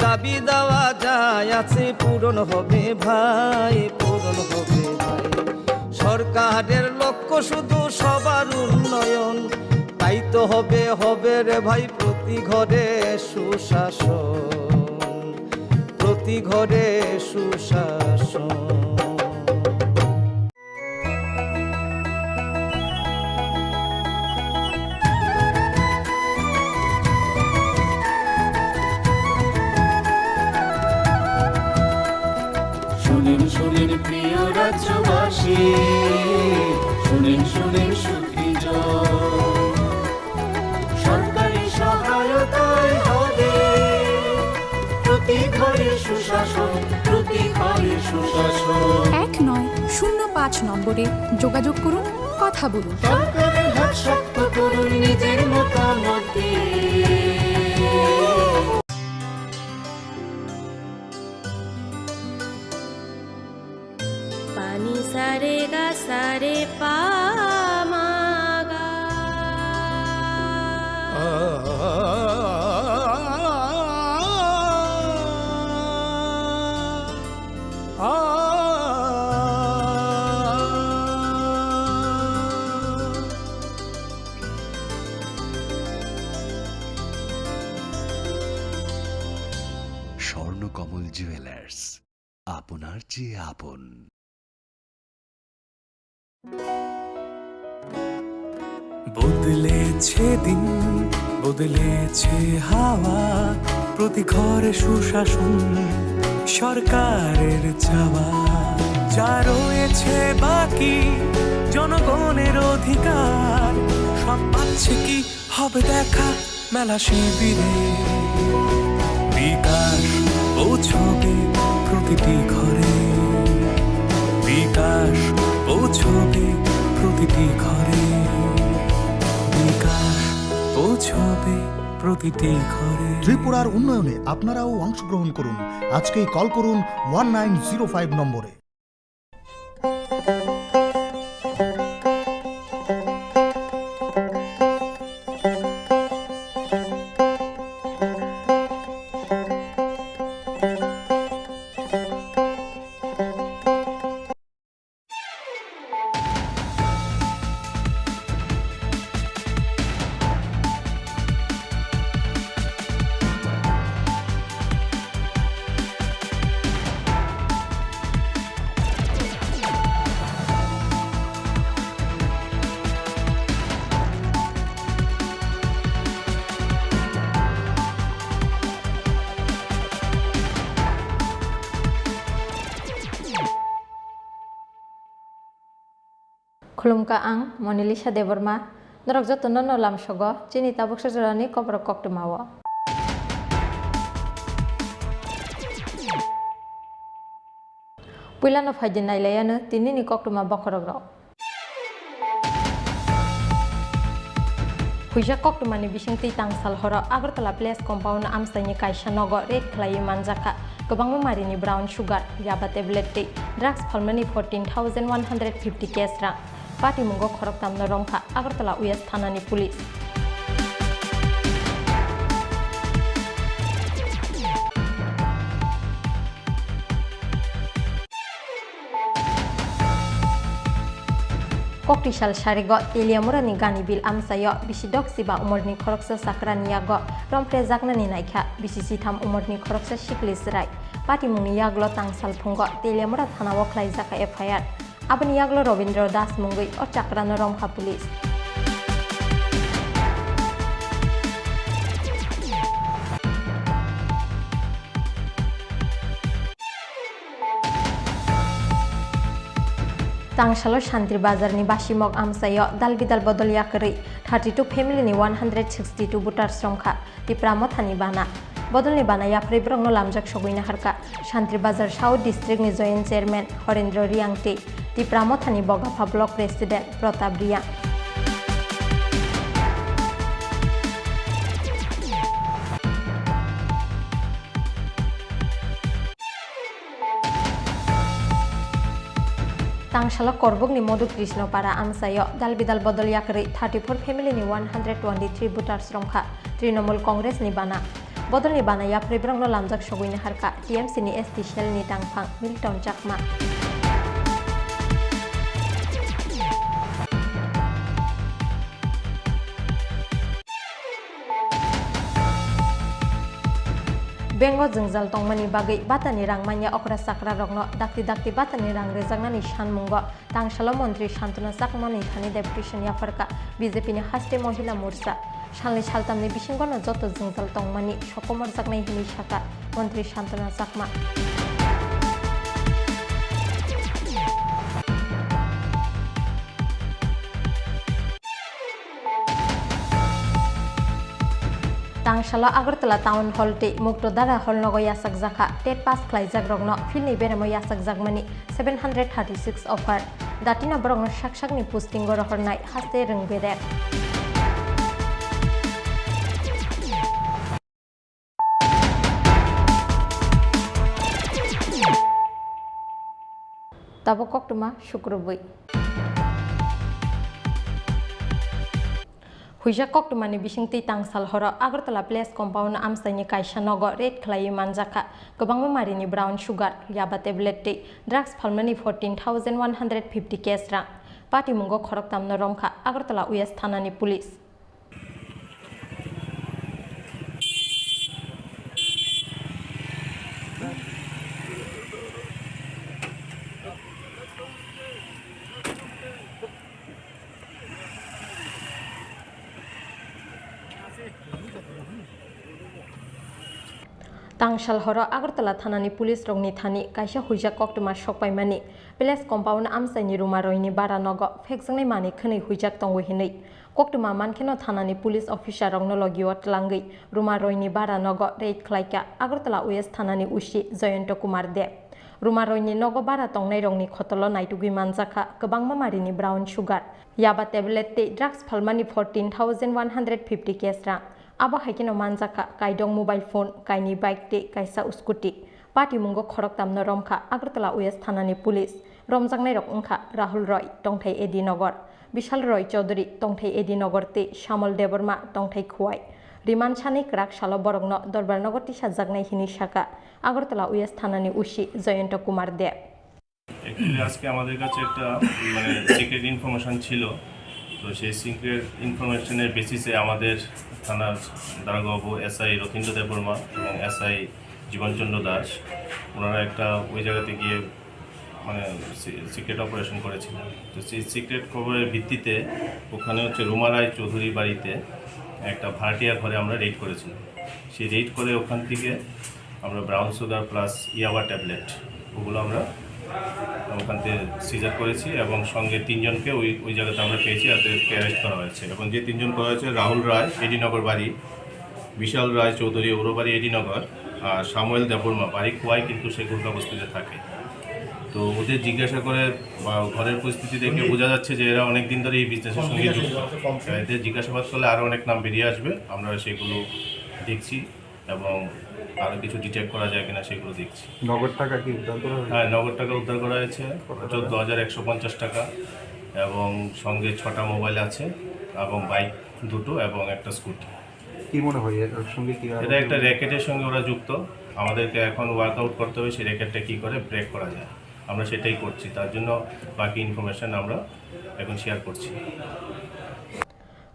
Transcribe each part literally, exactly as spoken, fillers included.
দাবি দাওয়া যা আছে পূরণ হবে ভাই, পূরণ হবে ভাই। সরকারের লক্ষ্য শুধু সবার উন্নয়ন, তাই তো হবে, হবে রে ভাই প্রতি ঘরে সুশাসন, প্রতি ঘরে সুশাসন। শুনেন, শুনেন প্রিয় রাজ্যবাসী, শুনেন, শুনেন সুপ্রিয়। সরকারি সহায়তায় হবে প্রতি ঘরে সুশাসন, প্রতি ঘরে সুশাসন। এক নয় শূন্য পাঁচ নম্বরে যোগাযোগ করুন, কথা বলুন। সরকারের হাত শক্ত করুন নিজের মতামত দিয়ে। Pani sa re ga sa re pa ma ga. Swarnakamal jewellers, আপনার চেয়ে আপন। বদলেছে দিন, বদলেছে হাওয়া, প্রতি ঘরে সুশাসন সরকারের চাওয়া। যা রয়েছে বাকি জনগণের অধিকার, সব পাচ্ছে কি হবে দেখা মেলা শিবিরে। বিকাশ পৌঁছবে প্রতিটি ঘরে, বিকাশ পৌঁছবে প্রতিটি ঘরে, বিকাশ পৌঁছবে প্রতিটি ঘরে। ত্রিপুরার উন্নয়নে আপনারাও অংশগ্রহণ করুন। আজকেই কল করুন ওয়ান নাইন জিরো ফাইভ নম্বরে। Khulumkha, ang Monalisa Debbarma. Norok jotono no lamsogo chini tabuksa jorani koborok koktwmao. Puilano phaidi nailayano tinini koktwma bokhorokrok. Puisa koktwmani bisingtwi tangsal horo Agartala Place Compound amchaini kaisa nogo raid khlaiwi manjakha kwbangma marini brown sugar, yaba tablet tei drugs phalmani fourteen thousand one hundred fifty cash rang. Patimungo khoroktamno romkha Agartala West thanani police. Koktwisal sarigo Teliamurani Ganibil amchaio bisi doksiba umorni khoroksa chakrani yago romphrejaknani naikha bisi sitham umorni khoroksa sikli chwrai. Patimungni yaglo tangsal phungo Teliamura thanao khlaijak F I R. Aboni yaglo Robindra Das mungwi o chakrano romkha police. Tangsalo Santri Bazarni Basimok amchaio dal bidal bodol yakarwi thirty two family ni one hundred sixty two voters romkha Tipra Mothani bana. Bodolni bana yapharwi borokno lamjak sogwi naharkha Santri Bazar South District ni Joint Chairman Horendra Riang tei Tipra Mothani Bogapha Block President Pratap Riang. Tangsalo Korbukni Modhu Krishna Para amchaio dal bidal bodol yakarwi thirty four family ni one hundred twenty three voters romkha Trinamool Congress ni bana. Bodolni bana yapri borokno lamjak sogwi naharkha T M C ni S T cell ni tangphang Milton Chakma. Bank o jwngjal tongmani bagwi batani rang manya okra chakrarokno dakti dakti batani rang rwjaknani sanmungo tangsalo montri Santona Chakmani thani deputation yapharkha B J P ni haste mohila morcha. Salni saltamni bisingono joto jwngjal tongmani sokomorjaknai hinwi sakha montri Santona Chakma. Tangsalo Agartala Town Hall tei Muktodara Hall nogo yachakjakha TET pass khlaijakrokno philni beremo yachakjakmani seven hundred thirty six offer. Datino borokno sak sakni postingo rohornai haste rwng berek. Tabuk koktwma sukrubwi. Huijak koktwmani bisingtwi tangsal horo Agartala Place Compound amchaini kaisa nogo raid khlaiwi manjakha kwbangma marini brown sugar, yaba tablet tei drugs phalmani fourteen thousand one hundred fifty cash rang. Patimungo khoroktamno romkha Agartala West thanani police. Tangsal horo Agartala thanani police rokni thani kaisa huijak koktwma sokpaimani Place Compound amchaini Ruma Royni bara nogo phekjaknai manwi khwnwi huijak tongo hinwi. Koktwma mankheno thanani police officer rokno logio twlangwi Ruma Royni bara nogo raid khlaikha Agartala West thanani O C Jayanta Kumar Deb. Ruma Royni nogo bara tongnairokni khotolo naitugwi manjakha kwbangma marini brown sugar, yaba tablet tei drugs phalmani fourteen thousand one hundred fifty cash rang. Abo hai kheno manjakha kaidok mobile phone, kainwi bike tei kaisa scooty. Patimungo khoroktamno romkha Agartala West thanani police. Romjaknairok wngkha Rahul Roy, tongthai A D Nagar, Bishal Roy Chaudhary, tongthai A D Nagar tei Shamol Debbarma, tongthai Khowai. Remand sani kwrak salo borokno Dorbar nogo tisajaknai hinwi sakha Agartala West thanani O C Jayanta Kumar Deb. Actually, আজকে আমাদের কাছে একটা, মানে, secret information ছিল। তো সেই সিক্রেট ইনফরমেশনের বেসিসে আমাদের থানার দারোগাবাবু এসআই রথীন্দ্র দেববর্মা এবং এসআই জীবনচন্দ্র দাস, ওনারা একটা ওই জায়গাতে গিয়ে, মানে, সি-, সিক্রেট অপারেশন করেছিলেন। তো সেই সিক্রেট খবরের ভিত্তিতে ওখানে হচ্ছে রুমা রায় চৌধুরীর বাড়িতে একটা ভাড়াটিয়া ঘরে আমরা রেড করেছিলাম। সেই রেড করে ওখান থেকে আমরা ব্রাউন সুগার প্লাস ইয়াবা ট্যাবলেট, ওগুলো আমরা ওখান থেকে সিজার করেছি এবং সঙ্গে তিনজনকে ওই, ওই জায়গাতে আমরা পেয়েছি, তাদেরকে অ্যারেস্ট করা হয়েছে। এবং যে তিনজন করা হয়েছে, রাহুল রায়, এডি নগর বাড়ি, বিশাল রায় চৌধুরী, ওরও বাড়ি এডি নগর, আর সামুয়েল দেববর্মা, বাড়ি খোয়াই, কিন্তু সে গুরকা বস্তিতে থাকে। তো ওদের জিজ্ঞাসা করে বা ঘরের পরিস্থিতি দেখে বোঝা যাচ্ছে যে এরা অনেক দিন ধরে এই বিজনেসের সঙ্গে যুক্ত। এদের জিজ্ঞাসাবাদ করলে আরও অনেক নাম বেরিয়ে আসবে, আমরা সেগুলো দেখছি। এবং আরও কিছু ডিটেক্ট করা যায় কিনা সেগুলো দেখছি। নগদ টাকা কি উদ্ধার করা হয়েছে? হ্যাঁ, নগদ টাকা উদ্ধার করা হয়েছে, কত টাকা? চোদ্দ হাজার একশো পঞ্চাশ টাকা, এবং সঙ্গে ছটা মোবাইল আছে, এবং বাইক দুটো এবং একটা স্কুটি। কি মনে হয় এর সঙ্গে কি আরো এটা একটা কেউ? র্যাকেটের সঙ্গে ওরা যুক্ত। আমাদেরকে এখন ওয়ার্কআউট করতে হবে সেই র্যাকেটটা কী করে ব্রেক করা যায়। আমরা সেটাই করছি, তার জন্য বাকি ইনফরমেশন আমরা এখন শেয়ার করছি।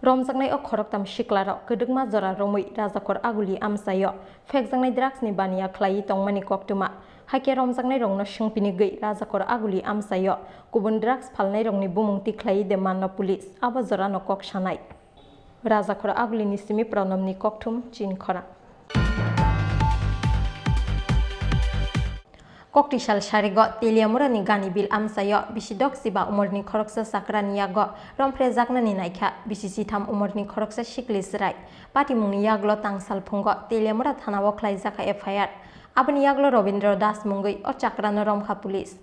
Romjaknai o khoroktham siklarok kwdwkma jora romwi Rajakhor Aguli amchaio phekjaknai drugsni baniya khlaiwi tongmani koktwma. Hakhe romjaknairokno swngpinigwi Rajakhor Aguli amchaio kubun drugs phalnairokni bumung tikhlaiwi de manno police, abo jorano kok sanai. Rajakhor Agulini simi Pranobni kokthum chinkhorang. Koktisal sarigo Teliamurani Gani Bil amchaio bisi dok chiba umorni khoroksa chakrani yago romphrejaknani naikha bisi chitham umorni khoroksa sikli chwrai. Patimungni yagulo tangsal phungo Teliamura thanao khlaijakha F I R. Aboni yagulo Robindra Das mungwi o chakrano romkha police.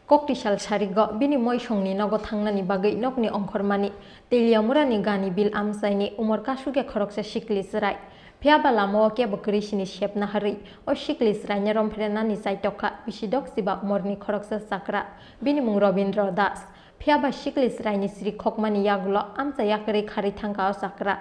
Koktisal sarigo bini moisongni nogo thangnani bagwi nokni ongkhormani Teliamurani Gani Bil amchaini umor kasugya khoroksa sikli chwrai. Phiyaba lamao kebo kwrwi sini sepna harwi o sikli chwraino romphrenani chaitokha bisi dok chiba umorni khoroksa chakra, bini mung Robindra Das. Phiyaba sikli chwraini siri khokmani yagulo amcha yakarwi kharwi thangkha o chakra.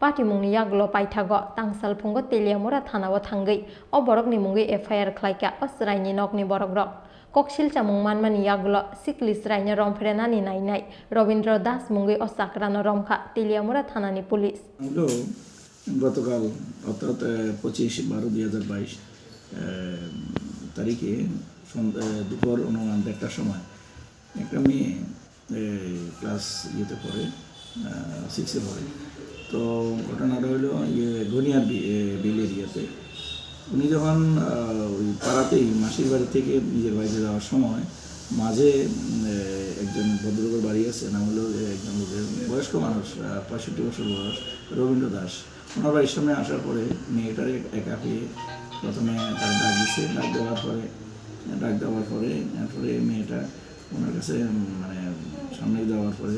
Patimungni yagulo paithago tangsalphungo Teliamura thanao thangwi o borokni mungwi F I R khlaikha o chwraini nokni borokrok. Kok silchamung manmani yagulo sikli chwraino romphrenani nainai Robindra Das mungwi o chakrano romkha Teliamura thanani police. হলো গতকাল, অর্থাৎ আহ, পঁচিশ বারো দুই হাজার বাইশ, আহ, তারিখে সন্ধ্যা, আহ, দুপুর অনুমান দেড়টার সময় একটা মেয়ে, আহ, ক্লাস ইয়েতে পড়ে, আহ, সিক্সে পড়ে। তো ঘটনাটা হলো ইয়ে গনিয়ার বি-, এ, বিল এরিয়াতে। উনি যখন, আহ, ওই পাড়াতেই মাসির বাড়ি থেকে নিজের বাড়িতে যাওয়ার সময় মাঝে, উম, এ, একজন ভদ্রলোকের বাড়ি আছে, নাম হলো, এ, একজন লোকের বয়স্ক মানুষ, আহ, পঁয়ষট্টি বছর বয়স, রবীন্দ্র দাস। ওনার বাড়ির সামনে আসার পরে মেয়েটারে একা পেয়ে প্রথমে তার ডাক দিছে, ডাক দেওয়ার পরে, ডাক দেওয়ার পরে, এরপরে মেয়েটা ওনার কাছে, উম, মানে, সামনে যাওয়ার পরে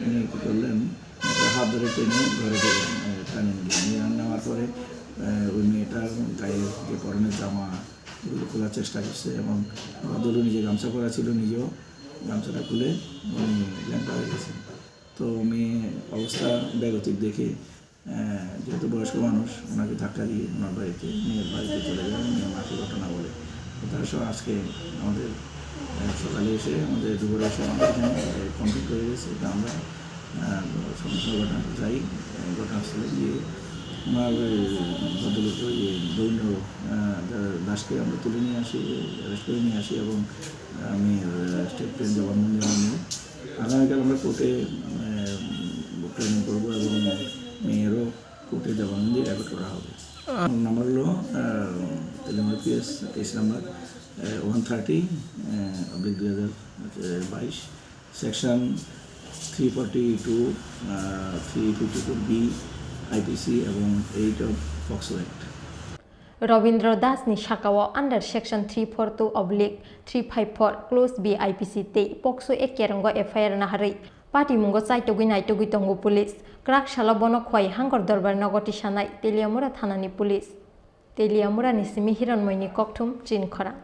উনি কী করলেন, মেয়েটার হাত ধরে টেনে ঘরে দিয়ে, আহ, টানে নিলেন। নিয়ে নেওয়ার পরে, আহ, ওই মেয়েটার গায়ে যে পরনের জামা, ওগুলো খোলার চেষ্টা করছে এবং বদলও নিজে গামছা পরা ছিল, নিজেও গামছাটা খুলে উনি ল্যাংটা হয়ে গেছেন। তো মেয়ে অবস্থা বেগতিক দেখে, আহ, যেহেতু বয়স্ক মানুষ, ওনাকে ধাক্কা দিয়ে ওনার বাড়িতে, মেয়ের বাড়িতে চলে যায়। মেয়ে মাকে ঘটনা বলে। তো তার সব আজকে আমাদের, আহ, সকালে এসে, আমাদের দুপুরে এসে আমাদের এখানে, আহ, কমপ্লেন করে গেছে। তো আমরা, আহ, সঙ্গে সঙ্গে ঘটনা যাই, আহ, ঘটনাস্থলে গিয়ে ওনার, আহ, ভদ্রলোক ওই রবীন্দ্র, আহ, দা-, দাসকে আমরা তুলে নিয়ে আসি, অ্যারেস্ট করে নিয়ে আসি এবং আমি, আহ, স্টেট প্রেম জবানবন্দি নিয়ে আগামীকাল আমরা কোর্টে, আহ, প্রেরণ করবো এবং মেয়েরও কোর্টে জবানবন্দি রেকর্ড করা হবে। নাম্বার হলো, uh, Telangana PS case number, uh, one thirty, uh, oblique দুই হাজার বাইশ, section three forty two, uh, three fifty two B IPC এবং eight of POCSO act. Robindra Das ni sakao under section three four two oblique three five four clause B I P C tei pokso A kerongo F I R naharwi patimungo chaitogwi naitogwi tongo police. Kwrak salo bono Khowai Hangkor Dorbar nogo tisanai Teliamura thanani police. Teliamura ni simi Hironmoini kokthum Chinkhorang.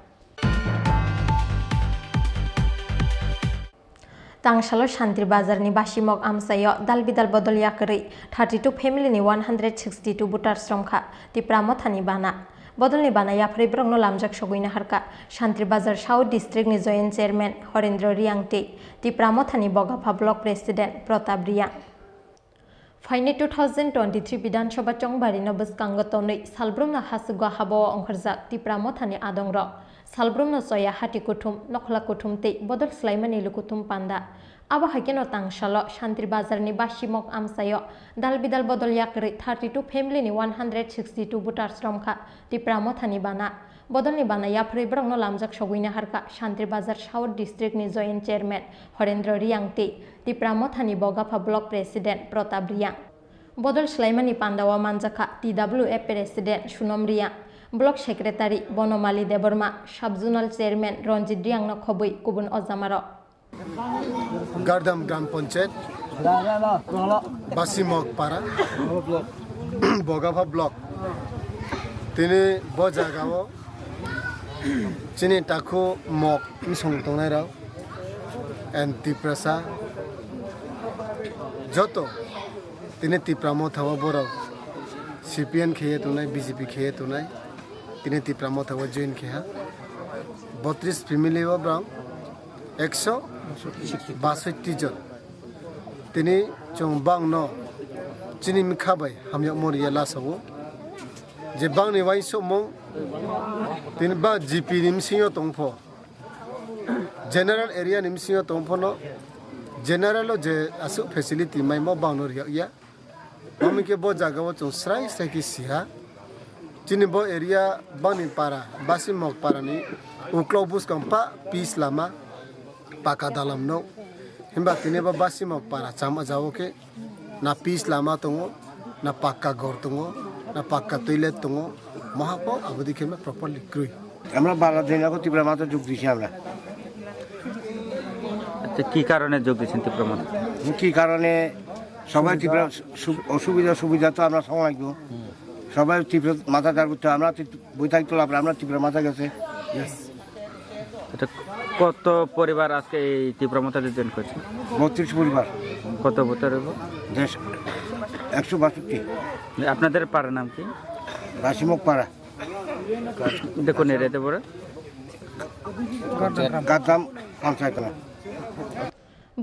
Tangsalo Santri Bazar ni Basimok amchaio dal bidal bodol yakarwi thirty two family ni one hundred sixty two voters romkha Tipra Motha ni bana. Bodol ni bana yapharwi borokno lamjak sogwi naharkha Santri Bazar South District ni Joint Chairman Horendra Riang tei Tipra Motha ni Bogapha Block President Pratap Riang. Phainai two thousand twenty-three Bidhan Sabha chongbari no bwskango tonwi salbrumno hachwgo habao ongkhorjak Tipra Mothani adongrok. Salbrumno choya hati kuthum, nokhla kuthum tei bodol swlaimani lukuthum panda. Abo hai kheno tangsalo Santri Bazarni Basimok amchaio dal bidal bodol yakarwi thirty two family ni one hundred sixty two voters romkha Tipra Mothani bana. Bodolni bana yapharwi borokno lamjak sogwina harkha Santri Bazar South District ni Joint Chairman Horendra Riang tei Tipra Mothani Bogapha Block President Pratap Riang. Bodol swlaimani pandao manjakha T W A President Sunom Riang, Block Secretary Bonomali Debbarma, Sub Zonal Chairman Ranjit Riang no khobwi kubun ojamarok. Gardam Gram Panchayat, Basimok Para, Bogapha Block. Tini bo jagao chini takhu mok bwsong tongnai rok and Tiprasa joto tini Tipra Motha o borok C P M khe ye tongnai, B J P khe ye tongnai, tini Tipra Motha o join khe ha. Botris family o borok ekso basotti jon. Tini chwng bangno chini mikha bai hamyakmo riya lasago. Je bangni uansukmung tini ba G P ni bisingo tongpho, general area ni bisingo tongphono, general o je aswk facility maimo bangno riyakya. Omo khe bo jagao chwng srai srai khe siha. Chini bo area bangni para, Basimok parani uklok bwskang pa pitch lama, paka dalam no. Himba tini bo Basimok para chama jao khe na pitch lama tongo, na pakka ghor tongo, na pakka toilet tongo. Mohapok aboni khe ma properly kwrwi. আমরা বারো দিন আগে ত্রিপুরা মথা যোগ দিছি আমরা। আচ্ছা, কি কারণে যোগ দিচ্ছেন ত্রিপুরা মথা? কি কারণে? সবাই ত্রিপুরা সু-, অসুবিধা সুবিধা তো আমরা সামলাইবো। সবাই ত্রিপুরা মথা দাঁড় করতে আমরা তি-, বই থাকতে হবে, আমরা ত্রিপুরা মথা গেছে। এটা কত পরিবার আজকে এই ত্রিপুরা মথাতে জয়েন করছে? বত্রিশ পরিবার। কত ভোটার হইব? দেড়শো। একশো বাষট্টি। আপনাদের পাড়ার নাম কি? রাশিমুখ পাড়া। এটা কোন এরিয়াতে পড়ে? গাদ্দাম panchayat.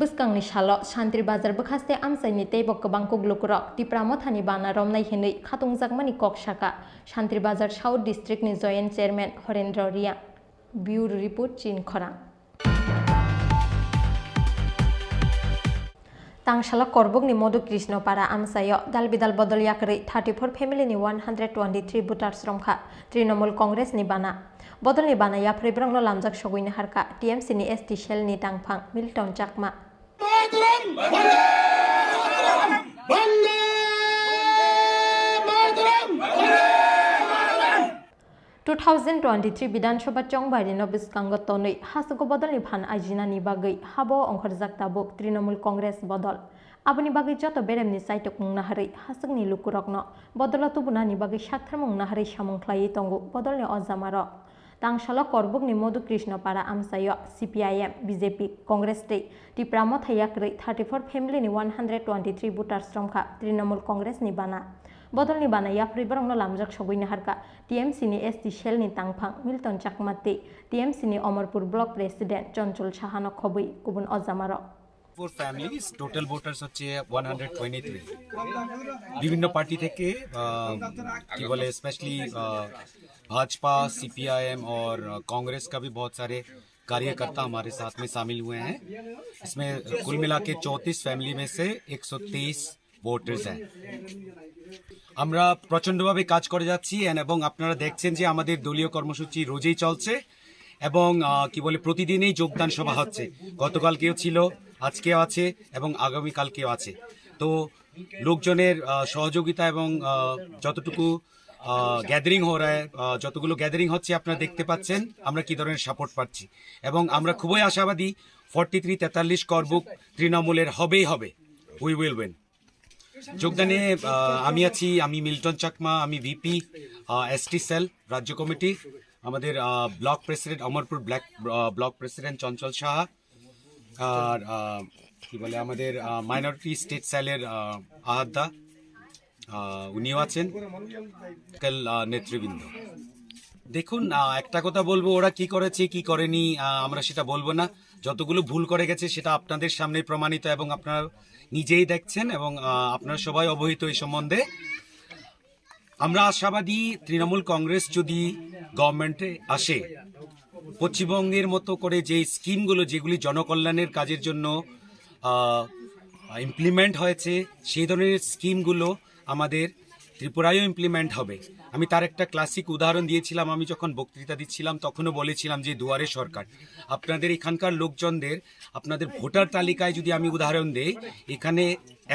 Bwskangni salo Santri Bazar bwkhaste amchaini teibo kwbang kuklukurok Tipra Mothani bana romnai hinwi khatungjakmani kok saka Santri Bazar South District ni Joint Chairman Horendra Reang. Bureau Report, Chinkhorang. Tangsalo Korbukni Modhu Krishna Para amchaio dal bidal bodol yakarwi thirty-four family ni one hundred twenty-three voters romkha Trinamool Congress ni bana. Bodolni bana yapharwi borokno lamjak sogwi naharkha T M C ni S T cell ni tangphang Milton Chakma. Mataram! Vande Mataram! Vande Mataram! Two thousand twenty-three Bidhan Sabha chongbairino bwskango tonwi hasugo bodolni phan ajinani bagwi habo ongkhorjak tabuk Trinamool Congress bodol. Aboni bagwi joto beremni chaitukmung naharwi hasukni lukurokno bodolo tubunani bagwi saktharmung naharwi samung khlaiwi tongo bodolni o jamarok. Tangsalo Korbukni Modhu Krishna Para amchaio C P I M, B J P, Congress tei Tipra Motha yakarwi thirty-four family ni one hundred twenty-three voters romkha Trinamool Congress ni bana. Bodolni bana yapharwi borokno lamjak sogwi naharkha T M C ni S T cell ni tangphang Milton Chakma tei T M C ni Omorpur Block President Chonchol Sahano khobwi kubun o jamarok. Four families, total voters হচ্ছে one hundred twenty-three। বিভিন্ন পার্টি থেকে, আহ, কি বলে, স্পেশালি, আহ, भाजपा, सीपीआईएम और, अ, कांग्रेस का भी बहुत सारे कार्यकर्ता हमारे साथ में शामिल हुए हैं। इसमें कुल मिला के चौंतीस फैमिली में से एक सौ तेईस वोटर्स हैं। আমরা প্রচণ্ডভাবে কাজ করে যাচ্ছি, and এবং আপনারা দেখছেন যে আমাদের দলীয় কর্মসূচি রোজই চলছে এবং, আহ, কি বলে, প্রতিদিনই যোগদান সভা হচ্ছে। গতকালকেও ছিল, আজকেও আছে এবং আগামীকালকেও আছে। তো লোকজনের, আহ, সহযোগিতা এবং, আহ, যতটুকু, আহ, গ্যাদারিং হো রা হ্যায়, আহ, যতগুলো গ্যাদারিং হচ্ছে আপনারা দেখতে পাচ্ছেন আমরা কি ধরনের সাপোর্ট পাচ্ছি এবং আমরা খুবই আশাবাদী ফর্টি থ্রি তেতাল্লিশ করবুক তৃণমূলের হবেই হবে। We will win। যোগদানে, আহ, আমি আছি, আমি মিল্টন চাকমা, আমি ভিপি, আহ, এসটি সেল রাজ্য কমিটি, আমাদের, আহ, ব্লক প্রেসিডেন্ট অমরপুর ব্ল্যাক, আহ, ব্লক প্রেসিডেন্ট চঞ্চল সাহা, আর, আহ, কি বলে, আমাদের, আহ, মাইনরিটি স্টেট সেলের, আহ, আহাদ্দা, আহ, উনিও আছেন, লোকাল, আহ, নেতৃবৃন্দ। দেখুন, আহ, একটা কথা বলবো, ওরা কি করেছে, কি করেনি, আহ, আমরা সেটা বলবো না। যতগুলো ভুল করে গেছে, সেটা আপনাদের সামনে প্রমাণিত এবং আপনারা নিজেই দেখছেন এবং, আহ, আপনারা সবাই অবহিত এই সম্বন্ধে। আমরা আশাবাদী, তৃণমূল কংগ্রেস যদি গভর্নমেন্টে আসে, পশ্চিমবঙ্গের মতো করে যে স্কিমগুলো, যেগুলি জনকল্যাণের কাজের জন্য, আহ, ইমপ্লিমেন্ট হয়েছে, সেই ধরনের স্কিমগুলো আমাদের ত্রিপুরায়ও ইমপ্লিমেন্ট হবে। আমি তার একটা ক্লাসিক উদাহরণ দিয়েছিলাম, আমি যখন বক্তৃতা দিচ্ছিলাম তখনও বলেছিলাম যে দুয়ারে সরকার, আপনাদের এখানকার লোকজনদের, আপনাদের ভোটার তালিকায় যদি আমি উদাহরণ দেই, এখানে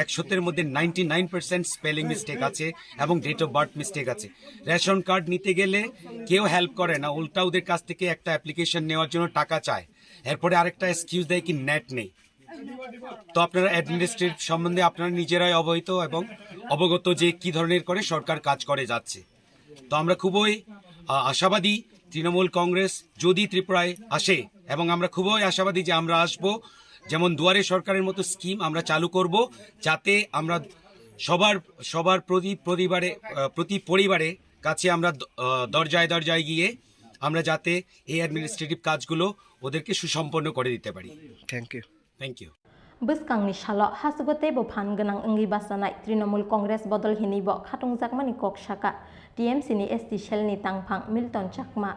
একশোর মধ্যে ninety nine percent spelling mistake আছে এবং ডেট অফ বার্থ মিস্টেক আছে। রেশন কার্ড নিতে গেলে কেউ হেল্প করে না, উল্টা ওদের কাছ থেকে একটা অ্যাপ্লিকেশন নেওয়ার জন্য টাকা চায়, এরপরে আরেকটা এক্সকিউজ দেয় কি নেট নেই। তো আপনারা অ্যাডমিনিস্ট্রেটিভ সম্বন্ধে আপনারা নিজেরাই অবহিত এবং অবগত যে কি ধরনের করে সরকার কাজ করে যাচ্ছে। তো আমরা খুবই, আহ, আশাবাদী তৃণমূল কংগ্রেস যদি ত্রিপুরায় আসে, এবং আমরা খুবই আশাবাদী যে আমরা আসব, যেমন দুয়ারে সরকারের মতো স্কিম আমরা চালু করব, যাতে আমরা সবার, সবার প্রতি পরিবারে, আহ, প্রতি পরিবারে কাছে আমরা দ-, আহ, দরজায় দরজায় গিয়ে আমরা যাতে এই অ্যাডমিনিস্ট্রেটিভ কাজগুলো ওদেরকে সুসম্পন্ন করে দিতে পারি। Thank you. Thank you. Bwskangni salo hasugo teibo phan gwnang wngwi bachanai Trinamool Congress bodol hinwibo khatungjakmani kok saka T M C ni S T cell ni tangphang Milton Chakma.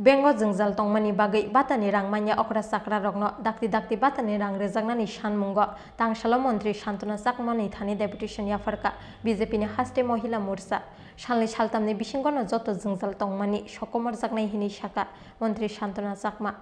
Bengo jwngjal tongmani bagwi batani rang manya okra chakra rokno dakti dakti batani rang rwjaknani sanmungo tangsalo montri Santona Chakmani thani deputation yapharkha B J P ni haste Mohila Morcha. Salni saltamni bisingono joto jwngjal tongmani sokomorjaknai hinwi sakha montri Santona Chakma.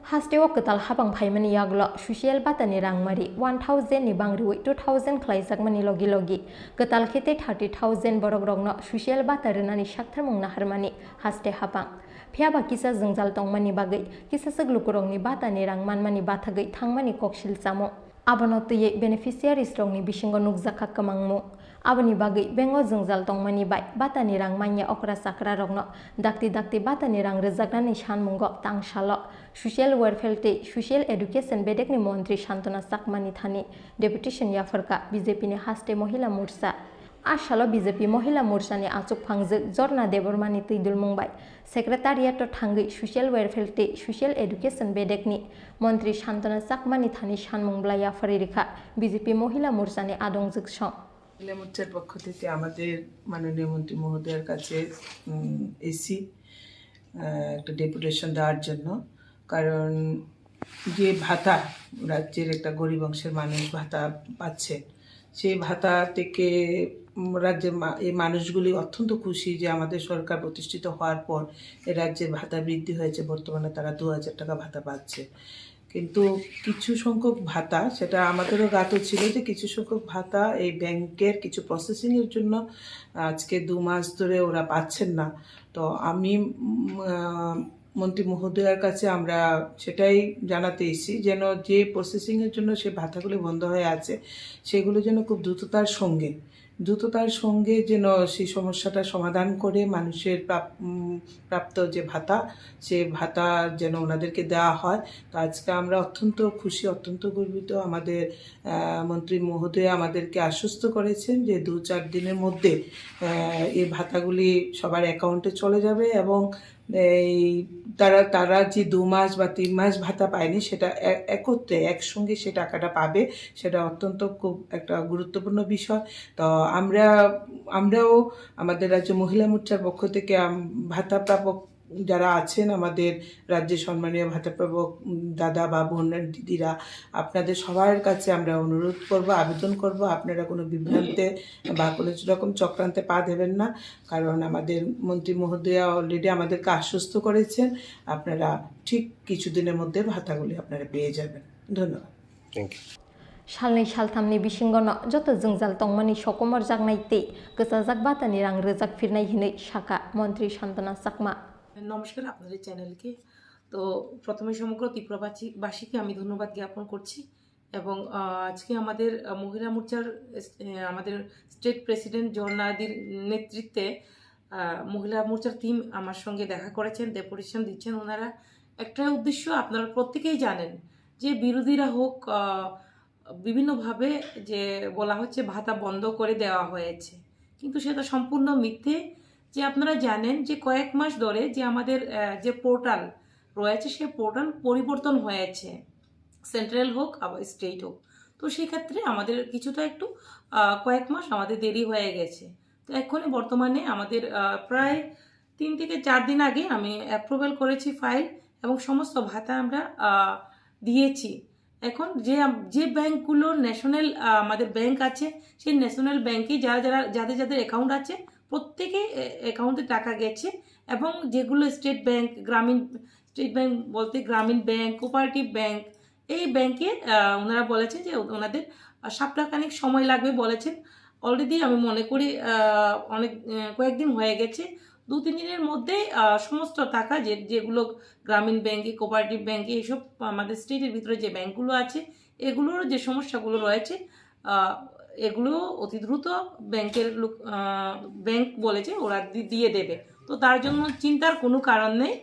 Hasteo kwtal habang phaimani yagulo social batani rangmari one thousand ni bangriwi two thousand khlaijakmani logi logi kwtal khe tei thirty thousand borokrokno social bata rwnani saktharmung naharmani haste habang. Phiyaba kisa jwngjal tongmani bagwi kisaswk lukurokni batani rang manmani bathagwi thangmani koksil chamung. Abono twiwi beneficiaries rokni bisingo nukjakha kwmangmung. Aboni bagwi bengo jwngjal tongmani bai batani rang manya okra chakrarokno dakti dakti batani rang rwjaknani sanmungo tangsalo Social Welfare tei Social Education bedekni montri Santona Chakmani thani deputation yapharkha B J P ni haste Mohila Morcha. A salo B J P Mohila Morchani achuk phangjwk Jorna Debbarmani twidulmung bai Secretariat-o thangwi Social Welfare tei Social Education bedekni montri Santona Chakmani thani sanmung bwlai yapharwi rwkha B J P Mohila Morchani adongjwk song. মহিলা মোর্চার পক্ষ থেকে আমাদের মাননীয় মন্ত্রী মহোদয়ের কাছে, উম, এসি, আহ, একটা ডেপুটেশন দেওয়ার জন্য। কারণ যে ভাতা, রাজ্যের একটা গরিব অংশের মানুষ ভাতা পাচ্ছেন, সেই ভাতা থেকে, উম, রাজ্যের মা-, এই মানুষগুলি অত্যন্ত খুশি যে আমাদের সরকার প্রতিষ্ঠিত হওয়ার পর এই রাজ্যের ভাতা বৃদ্ধি হয়েছে। বর্তমানে তারা দু হাজার টাকা ভাতা পাচ্ছে। কিন্তু কিছু সংখ্যক ভাতা, সেটা আমাদেরও জ্ঞাত ছিল যে কিছু সংখ্যক ভাতা এই ব্যাংকের কিছু প্রসেসিং এর জন্য আজকে দু মাস ধরে ওরা পাচ্ছেন না। তো আমি, উম, আহ, মন্ত্রী মহোদয়ার কাছে আমরা সেটাই জানাতে এসেছি, যেন যে প্রসেসিং এর জন্য সে ভাতাগুলি বন্ধ হয়ে আছে, সেগুলো যেন খুব দ্রুততার সঙ্গে, দ্রুততার সঙ্গে যেন সেই সমস্যাটা সমাধান করে মানুষের প্রাপ-, উম, প্রাপ্ত যে ভাতা, সে ভাতা যেন ওনাদেরকে দেওয়া হয়। তো আজকে আমরা অত্যন্ত খুশি, অত্যন্ত গর্বিত। আমাদের, আহ, মন্ত্রী মহোদয়া আমাদেরকে আশ্বস্ত করেছেন যে দু চার দিনের মধ্যে, আহ, এই ভাতাগুলি সবার অ্যাকাউন্টে চলে যাবে এবং এই তারা, তারা যে দু মাস বা তিন মাস ভাতা পায়নি, সেটা এ-, একত্রে একসঙ্গে সে টাকাটা পাবে, সেটা অত্যন্ত খুব একটা গুরুত্বপূর্ণ বিষয়। তো আমরা, আমরাও আমাদের রাজ্য মহিলা মোর্চার পক্ষ থেকে আম-, ভাতা প্রাপক যারা আছেন, আমাদের রাজ্যে সম্মানীয় ভাতা প্রাপক, উম, দাদা বা বোন দিদিরা, আপনাদের সবার কাছে আমরা অনুরোধ করব, আবেদন করব, আপনারা কোনো বিভ্রান্তে বা কোনো রকম চক্রান্তে পা দেবেন না। কারণ আমাদের মন্ত্রী মহোদয়া অলরেডি আমাদেরকে আশ্বস্ত করেছেন, আপনারা ঠিক কিছুদিনের মধ্যে ভাতাগুলি আপনারা পেয়ে যাবেন। ধন্যবাদ। Thank you. Salnwi salthamni bisingono joto jwngjal tongmani sokomorjaknai tei kwchajak batani rang rwjak phirnai hinwi sakha Montri Santona Chakma. নমস্কার আপনাদের চ্যানেলকে। তো প্রথমে সমগ্র ত্রিপুরাবাসী, বাসীকে আমি ধন্যবাদ জ্ঞাপন করছি এবং, আহ, আজকে আমাদের, আহ, মহিলা মোর্চার, আহ, আমাদের স্টেট প্রেসিডেন্ট ঝর্ণাদির নেতৃত্বে, আহ, মহিলা মোর্চার টিম আমার সঙ্গে দেখা করেছেন, ডেপুটেশন দিচ্ছেন ওনারা। একটাই উদ্দেশ্য, আপনারা প্রত্যেকেই জানেন যে বিরোধীরা হোক, আহ, বিভিন্নভাবে যে বলা হচ্ছে ভাতা বন্ধ করে দেওয়া হয়েছে, কিন্তু সেটা সম্পূর্ণ মিথ্যে। যে আপনারা জানেন যে কয়েক মাস ধরে যে আমাদের, আহ, যে পোর্টাল রয়েছে, সেই পোর্টাল পরিবর্তন হয়েছে, সেন্ট্রাল হোক আবার স্টেট হোক। তো সেক্ষেত্রে আমাদের কিছুটা একটু, আহ, কয়েক মাস আমাদের দেরি হয়ে গেছে। তো এখনই বর্তমানে আমাদের, আহ, প্রায় তিন থেকে চার দিন আগে আমি অ্যাপ্রুভাল করেছি ফাইল এবং সমস্ত ভাতা আমরা, আহ, দিয়েছি। এখন যে আম-, যে ব্যাংকগুলো ন্যাশনাল, আহ, আমাদের ব্যাংক আছে, সেই ন্যাশনাল ব্যাংকে যারা যারা, যাদের যাদের অ্যাকাউন্ট আছে, প্রত্যেকে অ্যা-, অ্যাকাউন্টে টাকা গেছে এবং যেগুলো স্টেট ব্যাংক, গ্রামীণ, স্টেট ব্যাংক বলতে গ্রামীণ ব্যাংক, কোঅপারেটিভ ব্যাংক, এই ব্যাংকে, আহ, ওনারা বলেছেন যে ওনাদের, আহ, সপ্তাহখানেক সময় লাগবে বলেছেন। অলরেডি আমি মনে করি, আহ, অনেক, আহ, কয়েকদিন হয়ে গেছে। দু তিন দিনের মধ্যে, আহ, সমস্ত টাকা যে, যেগুলো গ্রামীণ ব্যাংকে, কোঅপারেটিভ ব্যাংকে, এইসব আমাদের স্টেটের ভিতরে যে ব্যাংকগুলো আছে, এগুলোর যে সমস্যাগুলো রয়েছে, আহ, এগুলো অতি দ্রুত ব্যাংকের লোক, আহ, ব্যাংক বলেছে ওরা দি-, দিয়ে দেবে। তো তার জন্য চিন্তার কোনো কারণ নেই।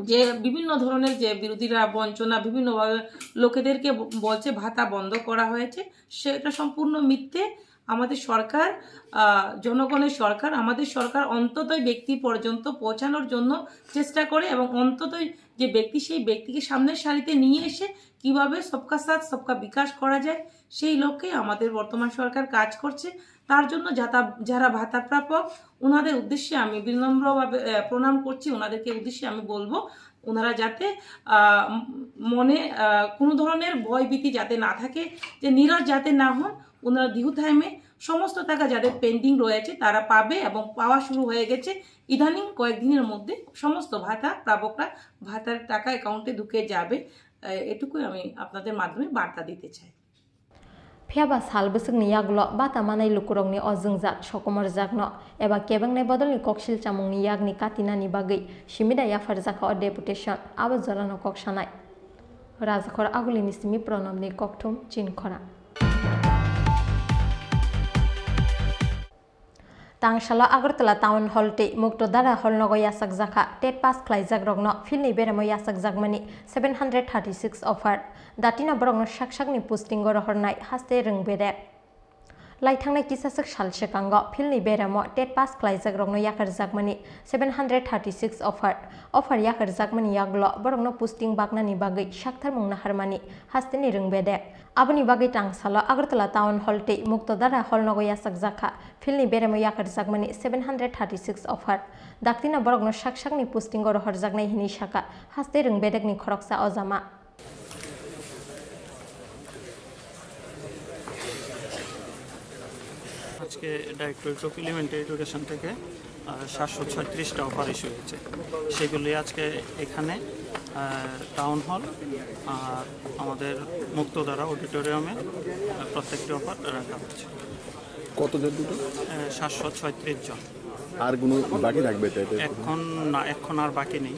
যে বিভিন্ন ধরনের যে বিরোধীরা বঞ্চনা, বিভিন্নভাবে লোকেদেরকে ব-, বলছে ভাতা বন্ধ করা হয়েছে, সেটা সম্পূর্ণ মিথ্যে। আমাদের সরকার, আহ, জনগণের সরকার, আমাদের সরকার অন্ততই ব্যক্তি পর্যন্ত পৌঁছানোর জন্য চেষ্টা করে এবং অন্ততই যে ব্যক্তি, সেই ব্যক্তিকে সামনের সারিতে নিয়ে এসে কিভাবে সবকা সাথ সবকা বিকাশ করা যায়, সেই লক্ষ্যে আমাদের বর্তমান সরকার কাজ করছে। তার জন্য যাতা-, যারা ভাতা প্রাপক, ওনাদের উদ্দেশ্যে আমি বিনম্রভাবে, আহ, প্রণাম করছি, ওনাদেরকে উদ্দেশ্যে আমি বলবো, ওনারা যাতে, আহ, উম, মনে, আহ, কোনো ধরনের ভয়ভীতি যাতে না থাকে, যে নিরাশ যাতে না হন, ওনারা দৃঢ় থাইমে সমস্ত টাকা যাদের পেন্ডিং রয়েছে, তারা পাবে এবং পাওয়া শুরু হয়ে গেছে। ইদানিং কয়েকদিনের মধ্যে সমস্ত ভাতা প্রাপকরা ভাতার টাকা অ্যাকাউন্টে ঢুকে যাবে। আহ, এটুকুই আমি আপনাদের মাধ্যমে বার্তা দিতে চাই। Phiya ba sal bwswkni yagulo bata manai lukurokni o jwngjal sokomorjakno eba kebengnai bodolni koksil chamungni yakni katinani bagwi simida yapharjakha o deputation, abo jorano kok sanai. Rajakhor Agulini simi Pranobni kokthum Chinkhora. Tangsalo Agartala Town Hall tei Muktodara Hall nogo yachakjakha TET pass khlaijakrokno philni beremo yachakjakmani seven hundred thirty six offer. Datino borokno sak sakni postingo rohornai haste rwng bedek. Laithangnai kisaswk sal swkango philni beremo TET pass khlaijakrokno yakarjakmani seven hundred thirty six offer. Offer yakarjakmani yagulo borokno posting baknani bagwi saktharmung naharmani hasteni rwng bedek. Aboni bagwi tangsalo Agartala Town Hall tei Muktodara Hall nogo yachakjakha philni beremo yakarjakmani seven hundred thirty six offer. Daktino borokno sak sakni postingo rohorjaknai hinwi sakha haste rwng bedekni khoroksa ojama. আজকে directorate of elementary education থেকে, আহ, সাতশো ছয়ত্রিশটা offer issue হয়েছে। সেগুলি আজকে এখানে, আহ, town hall আর আমাদের মুক্তধারা অডিটোরিয়ামে, আহ, প্রত্যেকটি অফার রাখা হচ্ছে। কত যতটুকু? আহ, সাতশো ছয়ত্রিশ জন। আর কোনো বাকি থাকবে তো এতে? এখন না, এখন আর বাকি নেই।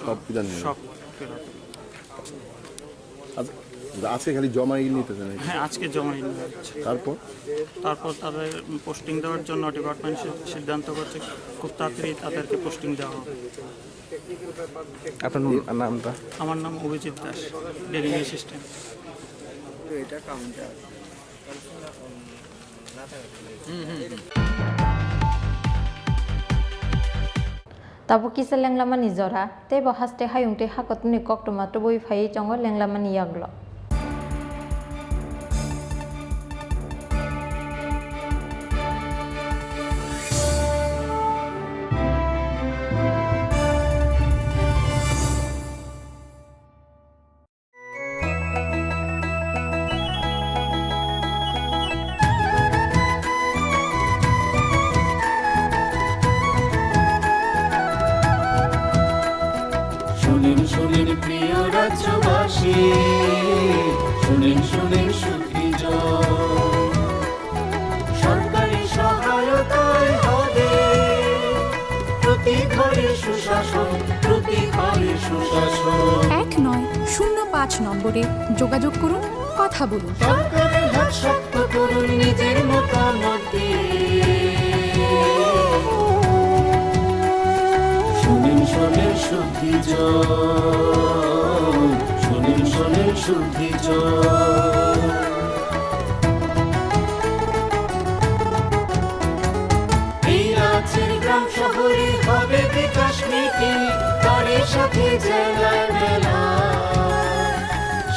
সব ফিল আপ নেই? সব ফিল আপ। আজ-, আজকে খালি জমাই নিতেছে নাকি? হ্যাঁ, আজকে জমাই নেওয়া হচ্ছে। তারপর? তারপর তাদের পোস্টিং দেওয়ার জন্য ডিপার্টমেন্ট সি-, সিদ্ধান্ত করছে, খুব তাড়াতাড়ি তাদেরকে পোস্টিং দেওয়া হবে। আপনার নাম-, নামটা? আমার নাম অভিজিৎ দাস, ডেলিং assistant. Tabuk kisa lenglamani jora, tei bo haste hayung tei hakotuni koktwma tubui phaiwi tongo lenglamani yagulo. শুনেন, শুনেন প্রিয় রাজ্যবাসী, শুনেন, শুনেন সুখী জন। সরকারি সহায়তায় হবে প্রতি ঘরে সুশাসন, প্রতি ঘরে সুশাসন। এক নয় শূন্য পাঁচ নম্বরে যোগাযোগ করুন, কথা বলুন। সরকারের হাত শক্ত করুন নিজের মতামত দিয়ে। শুনেন, শুনেন সুখী জন, শুনেন, শুনেন সুখী জন। এই রাজ্যের গ্রাম শহরে হবে বিকাশ মিটিং, তারই সাথে জেলার মেলা,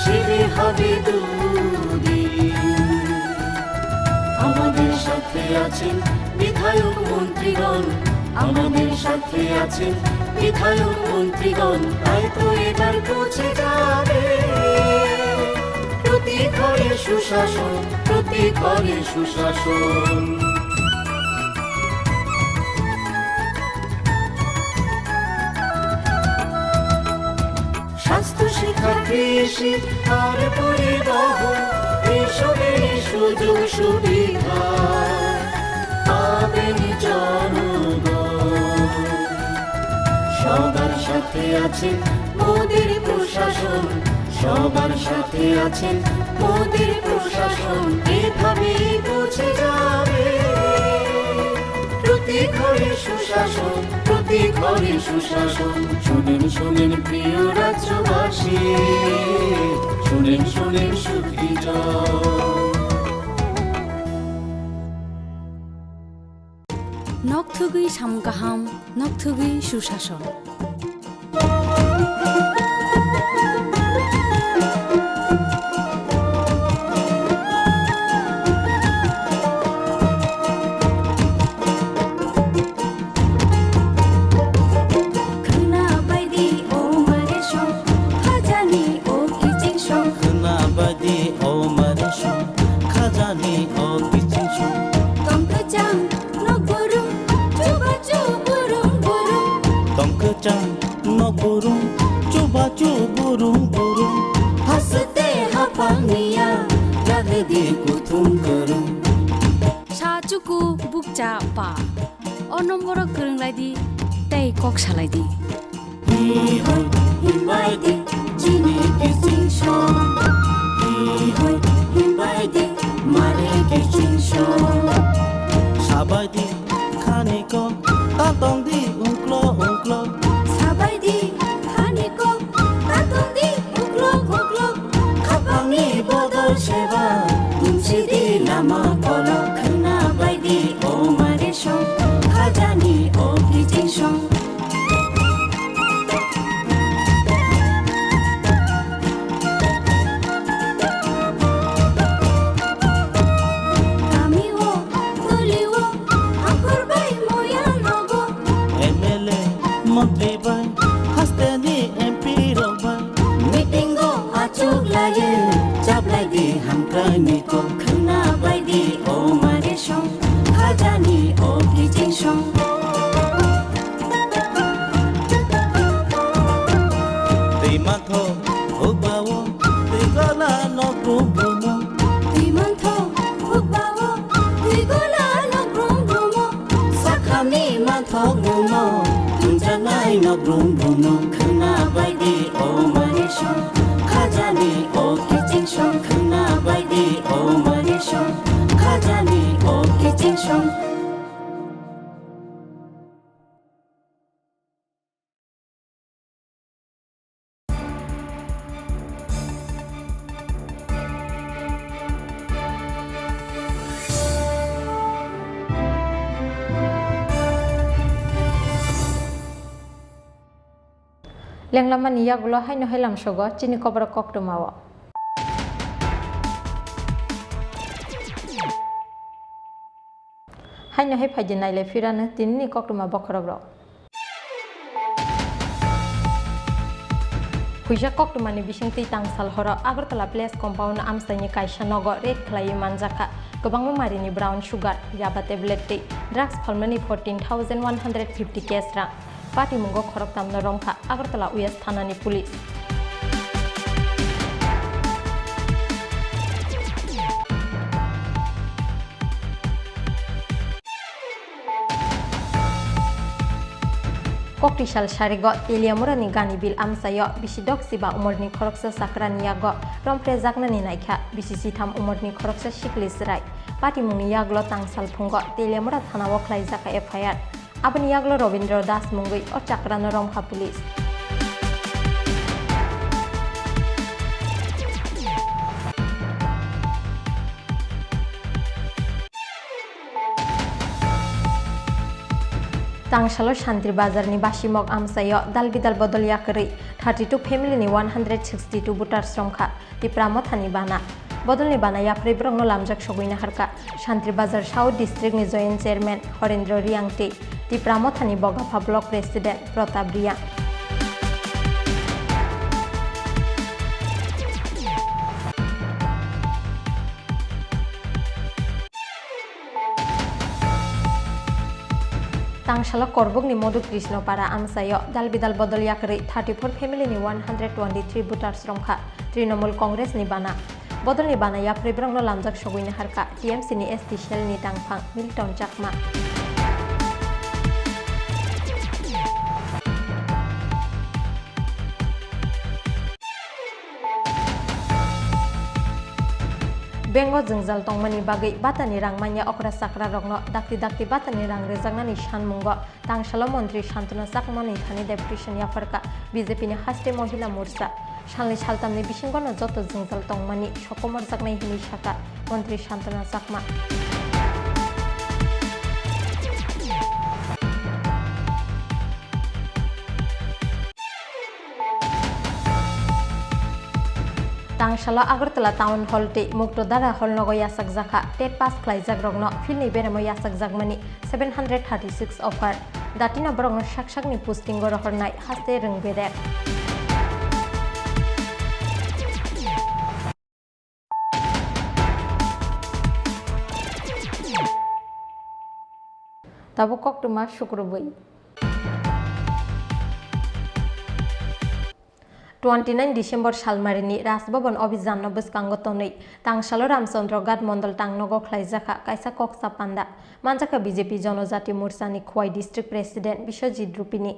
শিবির হবে দুদিন। আমাদের সাথে আছেন বিধায়ক মন্ত্রীগণ, আমাদের সাথে আছেন বিধায়ক মন্ত্রীগণ, তাই তো এবার পৌঁছে যাবে প্রতি ঘরে সুশাসন, প্রতি ঘরে সুশাসন। স্বাস্থ্য, শিক্ষা, কৃষি আর পরিবহন, এইসবেরই সুযোগ সুবিধা পাবেন জনগণ। সবার সাথে আছেন মোদের প্রশাসন, সবার সাথে আছেন মোদের প্রশাসন, এভাবেই পৌঁছে যাবে প্রতি ঘরে সুশাসন, প্রতি ঘরে সুশাসন। শুনেন, শুনেন প্রিয় রাজ্যবাসী, শুনেন, শুনেন সুখী জন। Nokthugwi samung kaham, nokthugwi susason. Khwna baidi o mare song, khajani o kiching song. Khwna baidi o mare song, khajani o kiching song. Tong kwchang nok burung, chuba chu burung burung. Tong kwchang nok burung, chuba chu burung burung. Haste haphang niya, jagdi kuthum kwrwng. Sa chuku bukcha pa. O nomboro kwrwng lai di, tei kok salai di. Hi hoi himbai di, chini kiching song. Hi hoi himbai di, mare kiching song. Sabai di, Ama kolok khwna bai di, o mare song, khajani o kiching song. Kami o, tuli o, hakhor bai moya nogo. M L A, montri bai, haste ni M P rok bai. Meeting o achuk laye, chaplai di hamkrai ni kok khwna bai di, o mare song, khajani o kiching song. Twi mantho hukbao, twi gola no brum brumo. Twi mantho hukbao, twi gola no brum brumo. Sakhamni manthok muno, tungjaknai no brum brumo. Khwna bai di o mare song, khajani o kiching song. Khwna bai di o mare song, khajani o kiching song. Lenglamani yagulo haino hai lamsogo chini koborok koktwmao. Haino hai phaidi nailai phirano tinini koktwma bokhorokrok. Puisa koktwmani bisingtwi tangsal horo Agartala Place Compound amchaini kaisa nogo raid khlaiwi manjakha kwbangma marini brown sugar, yaba tablet tei drugs phalmani fourteen thousand one hundred fifty cash rang. Patimungo khoroktamno romkha Agartala West thanani police. Koktisal sarigo Teliamurani Gani Bil amchaio bisi dok siba umorni khoroksa chakrani yago romphrejaknani naikha bisi sitham umorni khoroksa sikli chwrai. Patimungni yagulo tangsal phungo Teliamura thanao khlaijak F I R. Aboni yagulo Robindra Das mungwi o chakrano romkha police. Tangsalo Santri Bazarni Basimok amchaio dal bidal bodol yakarwi thirty two family ni one hundred sixty two voters romkha. Tipra Mothani bana. Bodolni bana yapharwi borokno lamjak sogwi naharkha Santri Bazar South District ni Joint Chairman Horendra Riang tei Tipra Mothani Bogapha Block President Pratap Riang. Tangsalo Korbukni Modhu Krishna Para amchaio dal bidal bodol yakarwi thirty four family ni one hundred twenty three voters romkha Trinamool Congress ni bana. Bodolni bana yapharwi borokno lamjak sogwi naharkha T M C ni S T cell ni tangphang Milton Chakma. Bengo jwngjal tongmani bagwi batani rang manya okra chakrarokno dakti dakti batani rang rwjaknani sanmungo tangsalo montri Santana Chakmani thani deputation yapharkha B J P ni haste Mohila Morcha. Salni saltamni bisingono joto jwngjal tongmani sokomorjaknai hwnwi sakha montri Santana Chakma. Tangsalo Agartala Town Hall tei Muktodara Hall nogo yachakjakha TET pass khlaijakrokno field ni beremo yachakjakmani seven hundred thirty six offer. Datino borokno sak sakni posting o rohornai haste rwng berek. Tabuk koktwma sukrubwi. Twenty nine December salmarini Raj Bhaban Abhijanno bwskango tonwi tangsalo Ramchandra Ghat Mondol tangnogo khlaijakha kaisa koksa panda. Manjakha B J P Jonojati Morchani Khowai District President Biswajit Rupini.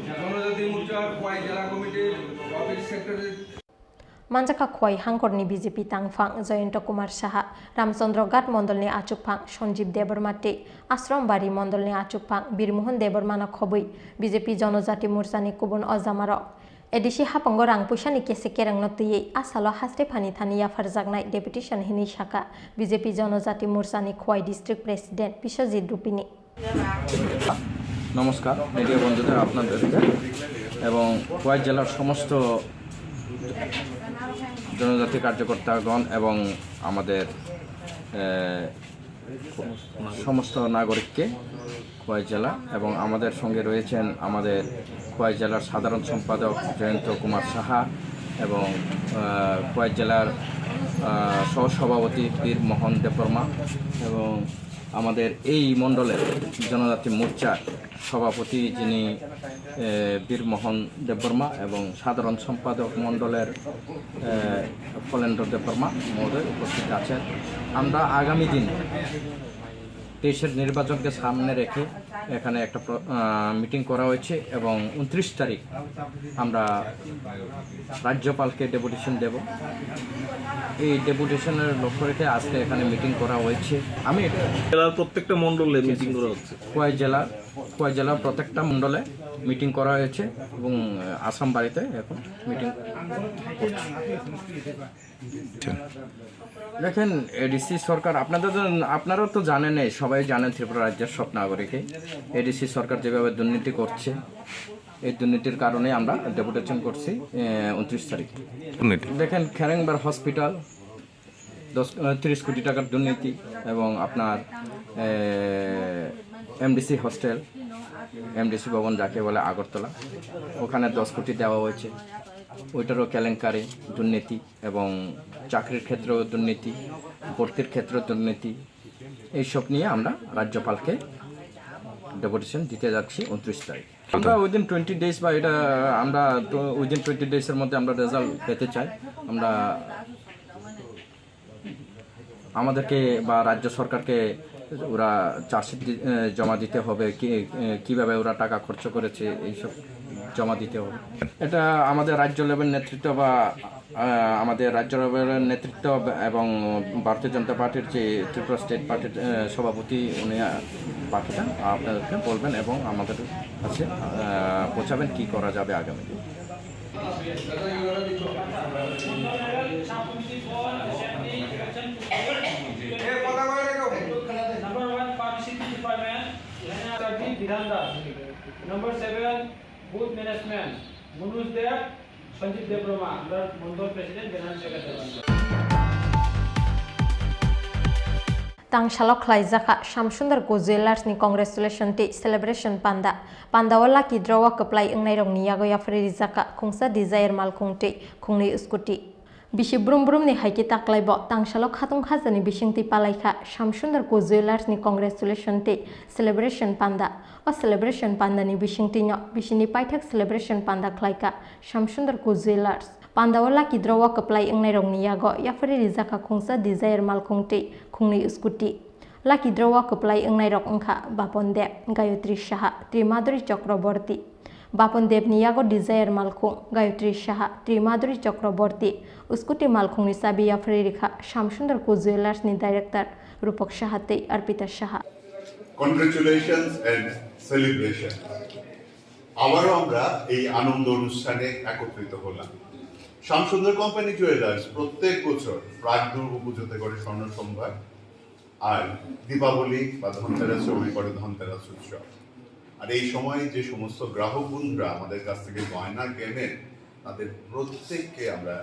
জনজাতি মোর্চার খোয়াই জেলা কমিটির office secretary. Manjakha Khowai hangkorni B J P tangphang Jayanta Kumar Saha, Ramchandra Ghat mondolni achukphang Sanjeev Debbarma tei Ashram Bari mondolni achukphang Birmohon Debbarmano khobwi B J P Jonojati Morchani kubun ojamarok. A D C hapango rang puisani kese kerengno twiwi a salo hasri phani thani yapharjaknai deputation hinwi sakha B J P Jonojati Morchani Khowai District President Biswajit Rupini. নমস্কার মিডিয়া বন্ধুদের, আপনাদেরকে এবং খোয়াই জেলার সমস্ত জনজাতি কার্যকর্তাগণ এবং আমাদের, এ, সমস্ত নাগরিককে খোয়াই জেলা এবং আমাদের সঙ্গে রয়েছেন আমাদের খোয়াই জেলার সাধারণ সম্পাদক জয়ন্ত কুমার সাহা এবং, আহ, খোয়াই জেলার, আহ, সহসভাপতি বীর মোহন দেববর্মা এবং আমাদের এই মণ্ডলের জনজাতি মোর্চার সভাপতি যিনি, এ, বীর মোহন দেববর্মা এবং সাধারণ সম্পাদক মণ্ডলের, এ, ফলেন্দ্র দেববর্মা মহোদয় উপস্থিত আছেন। আমরা আগামী দিন তেইশের নির্বাচনকে সামনে রেখে এখানে একটা প্র-, আহ, মিটিং করা হয়েছে এবং ঊনত্রিশ তারিখ আমরা রাজ্যপালকে ডেপুটেশন দেব। এই ডেপুটেশনের লক্ষ্য রেখে আজকে এখানে মিটিং করা হয়েছে। আমি এটা জেলার প্রত্যেকটা মণ্ডলে মিটিং করা হচ্ছে। খোয়াই জেলার, খোয়াই জেলার প্রত্যেকটা মণ্ডলে মিটিং করা হয়েছে এবং, আহ, আশ্রম বাড়িতে এখন মিটিং করছি। আচ্ছা। দেখেন, এডিসি সরকার, আপনাদের তো, আপনারা তো জানেন, এই সবাই জানেন ত্রিপুরা রাজ্যের সব নাগরিকে এডিসি সরকার যেভাবে দুর্নীতি করছে, এই দুর্নীতির কারণে আমরা ডেপুটেশন করছি, এ, ঊনত্রিশ তারিখ। দুর্নীতি। দেখেন, খেরেংবার হসপিটাল, দশ, আহ, তিরিশ কোটি টাকার দুর্নীতি এবং আপনার, এ, এমডিসি হোস্টেল, এমডিসি ভবন যাকে বলে আগরতলা, ওখানে দশ কোটি দেওয়া হয়েছে, ওইটারও কেলেঙ্কারি, দুর্নীতি এবং চাকরির ক্ষেত্রেও দুর্নীতি, ভর্তির ক্ষেত্রেও দুর্নীতি, এইসব নিয়ে আমরা রাজ্যপালকে ডেপুটেশন দিতে যাচ্ছি ঊনত্রিশ তারিখ। আমরা উইদিন টোয়েন্টি ডেজ বা এটা আমরা তো উইদিন টোয়েন্টি ডেজের মধ্যে আমরা রেজাল্ট পেতে চাই। আমরা আমাদেরকে বা রাজ্য সরকারকে ওরা চার্জশিট দি-, এ, জমা দিতে হবে, কি, এ, কিভাবে ওরা টাকা খরচ করেছে, এইসব জমা দিতে হবে। এটা আমাদের রাজ্য লেভেল নেতৃত্ব বা, আ, আমাদের রাজ্য লেভেলের নেতৃত্ব এবং ভারতীয় জনতা পার্টির যে ত্রিপুরা স্টেট পার্টির, এ, সভাপতি উনি, আ, পাঠাবেন, আপনাদেরকে বলবেন এবং আমাদের কাছে, আ, পৌঁছাবেন কি করা যাবে আগামী দিন। Number one, publicity department, এখানে আছে বি বিধান Das. Number seven, booth management, Manoj দেব, সঞ্জীব দেববর্মা, আমরা Mondal president, general secretary. Tangsalo khlaijakha Shamsundar Ku Jewellers ni congratulation tei celebration panda. Panda o lucky draw o kwplai wngnairokni yago yapharwi rijakha khungsa Dzire malkhung tei khungnwi scooty. Bisi brum brum ni hai khe taklai bo tangsalo khatung khajani bisingtwi palaikha Shamsundar Ku Jewellers ni congratulation tei celebration panda. O celebration panda ni bisingtwi no bisini paithak celebration panda khlaikha Shamsundar Ku Jewellers. Panda o lucky draw o kwplai wngnairokni yago yapharwi rijakha khungsa Dzire malkhung tei khungnwi scooty. Lucky draw o kwplai wngnairok wngkha Bapon Deb, Gayatri Saha, Trimaduri Chakraborty. Bapon Debni yago Dzire malkhung, Gayatri Saha, Trimaduri Chakraborty, scooty malkhungni chabi yapharwi rikha Shamsundar Ku Jewellers ni director Rupak Saha tei Arpita Saha. Congratulations and celebration. আবারও আমরা এই আনন্দ অনুষ্ঠানে একত্রিত হলাম। Shyamsundar company jewellers প্রত্যেক বছর প্রাক দুর্গা পুজোতে করে স্বর্ণ সম্ভার, আর দীপাবলি বা ধনতেরাসে উনি করে ধনতেরাস উৎসব। আর এই সময় যে সমস্ত গ্রাহক বন্ধুরা আমাদের কাছ থেকে গয়না কেনেন, তাদের প্রত্যেককে আমরা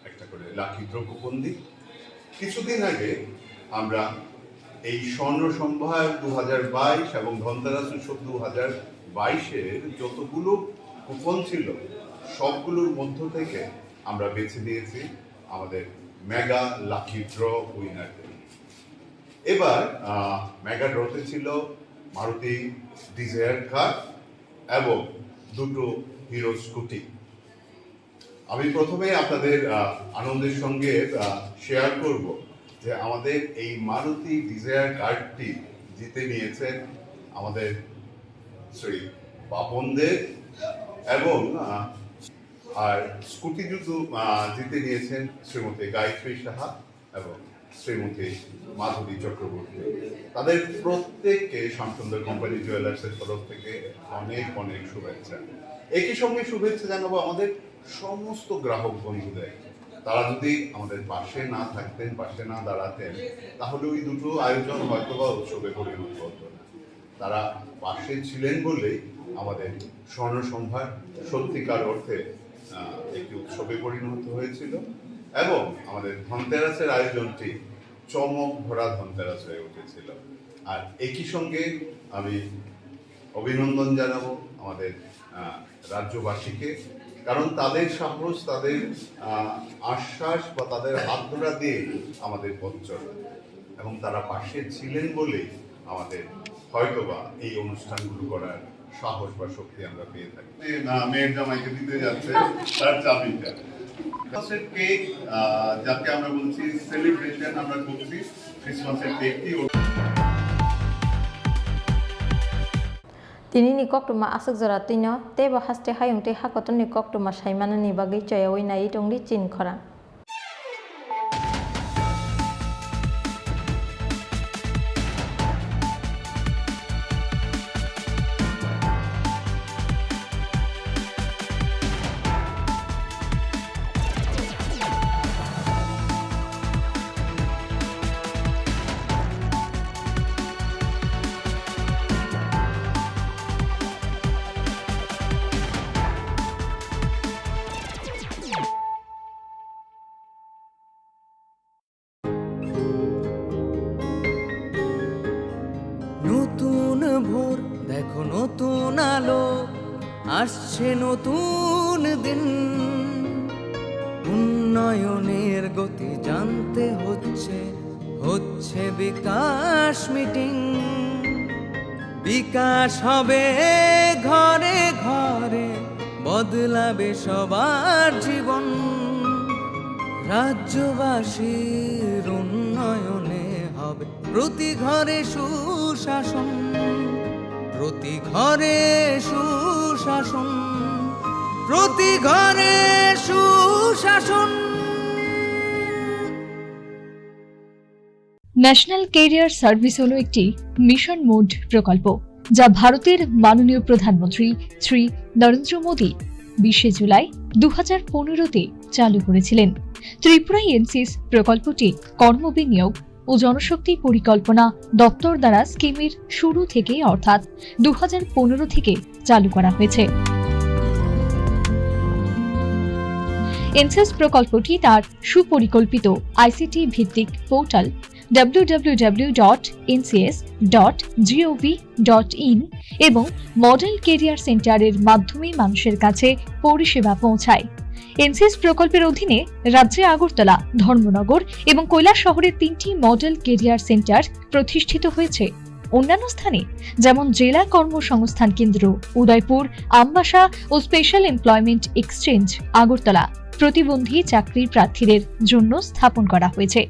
একটা করে লাকি ড্র কুপন দিই। কিছুদিন আগে আমরা এই স্বর্ণ সম্ভার দু হাজার বাইশ এবং ধনতেরাস উৎসব দু হাজার বাইশের যতগুলো কুপন ছিল, সবগুলোর মধ্য থেকে আমরা বেছে নিয়েছি আমাদের মেগা লাকি ড্র উইনারদের। এবার, আহ, মেগা ড্রতে ছিল মারুতি ডিজায়ার কার এবং দুটো হিরো স্কুটি। আমি প্রথমেই আপনাদের, আহ, আনন্দের সঙ্গে, আহ, শেয়ার করব যে আমাদের এই মারুতি ডিজায়ার কারটি জিতে নিয়েছেন আমাদের শ্রী বাপন দে এবং, আহ, আর স্কুটি জুতো, আহ, জিতে নিয়েছেন শ্রীমতী গায়ত্রী সাহা এবং শ্রীমতী মাধুরী চক্রবর্তী। তাদের প্রত্যেককে শ্যামসুন্দর কোম্পানি জুয়েলার্সের তরফ থেকে অনেক অনেক শুভেচ্ছা। একই সঙ্গে শুভেচ্ছা জানাবো আমাদের সমস্ত গ্রাহক বন্ধুদের। তারা যদি আমাদের পাশে না থাকতেন, পাশে না দাঁড়াতেন, তাহলে ওই দুটো আয়োজন হয়তোবা উৎসবে পরিণত হতো না। তারা পাশে ছিলেন বলেই আমাদের স্বর্ণ সম্ভার সত্যিকার অর্থে, আহ, একটি উৎসবে পরিণত হয়েছিল এবং আমাদের ধনতেরাসের আয়োজনটি চমক ভরা ধনতেরাস হয়ে উঠেছিল। আর একই সঙ্গে আমি অভিনন্দন জানাবো আমাদের, আহ, রাজ্যবাসীকে, কারণ তাদের সাহস, তাদের, আহ, আশ্বাস বা তাদের হাত ধরা দিয়ে আমাদের পথ চলা এবং তারা পাশে ছিলেন বলেই আমাদের হয়তোবা এই অনুষ্ঠানগুলো করার সাহস বা শক্তি আমরা পেয়ে থাকি। না, মেয়ের জামাইকে দিতে যাচ্ছে তার চাবিটা। ক্রিসমাসের কেক, আহ, যাকে আমরা বলছি সেলিব্রেশন, আমরা করছি ক্রিসমাসের কেকটি। Tini ni koktwma aswk jora twino teibo haste hayung tei hakotorni koktwma saimanani bagwi choyaui naiwi tongdi chini khorang. নতুন ভোর, দেখো নতুন আলো, আসছে নতুন দিন। উন্নয়নের গতি জানতে হচ্ছে, হচ্ছে বিকাশ মিটিং। বিকাশ হবে ঘরে ঘরে, বদলাবে সবার জীবন। রাজ্যবাসীর উন্নয়নে হবে প্রতি ঘরে সুশাসন, প্রতি ঘরে সুশাসন, প্রতি ঘরে সুশাসন। ন্যাশনাল ক্যারিয়ার সার্ভিস হলো একটি মিশন মোড প্রকল্প, যা ভারতের মাননীয় প্রধানমন্ত্রী শ্রী নরেন্দ্র মোদী বিশে জুলাই দু হাজার পনেরোতে চালু করেছিলেন। ত্রিপুরা এনসিএস প্রকল্পটি কর্মবিনিয়োগ ও জনশক্তি পরিকল্পনা দপ্তর দ্বারা স্কিমের শুরু থেকে, অর্থাৎ দু হাজার পনেরো থেকে চালু করা হয়েছে। এনসিএস প্রকল্পটি তার সুপরিকল্পিত আইসিটি ভিত্তিক portal W W W dot NCS dot G O V dot in এবং মডেল ক্যারিয়ার সেন্টারের মাধ্যমে মানুষের কাছে পরিষেবা পৌঁছায়। এনসিএস প্রকল্পের অধীনে রাজ্যে আগরতলা, ধর্মনগর এবং কৈলাসহরে তিনটি মডেল ক্যারিয়ার সেন্টার প্রতিষ্ঠিত হয়েছে। অন্যান্য স্থানে যেমন জেলা কর্মসংস্থান কেন্দ্র উদয়পুর, আমবাসা ও স্পেশাল এমপ্লয়মেন্ট এক্সচেঞ্জ আগরতলা প্রতিবন্ধী চাকরি প্রার্থীদের জন্য স্থাপন করা হয়েছে।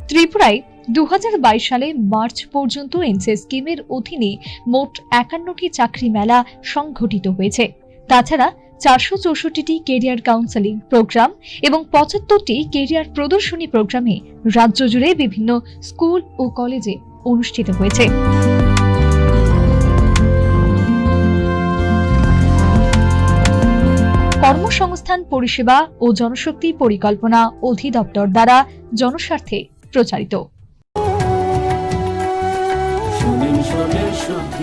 ত্রিপুরায় দু হাজার বাইশ সালে মার্চ পর্যন্ত এনসিএস স্কিমের অধীনে মোট একান্নটি চাকরি মেলা সংঘটিত হয়েছে। তাছাড়া চারশো চৌষট্টিটি ক্যারিয়ার কাউন্সেলিং প্রোগ্রাম এবং পঁচাত্তরটি ক্যারিয়ার প্রদর্শনী প্রোগ্রামে রাজ্য জুড়ে বিভিন্ন স্কুল ও কলেজে অনুষ্ঠিত হয়েছে। কর্মসংস্থান পরিষেবা ও জনশক্তি পরিকল্পনা অধিদপ্তর দ্বারা জনস্বার্থে প্রচারিত। শুনেন, শুনেন, শুদ্ধ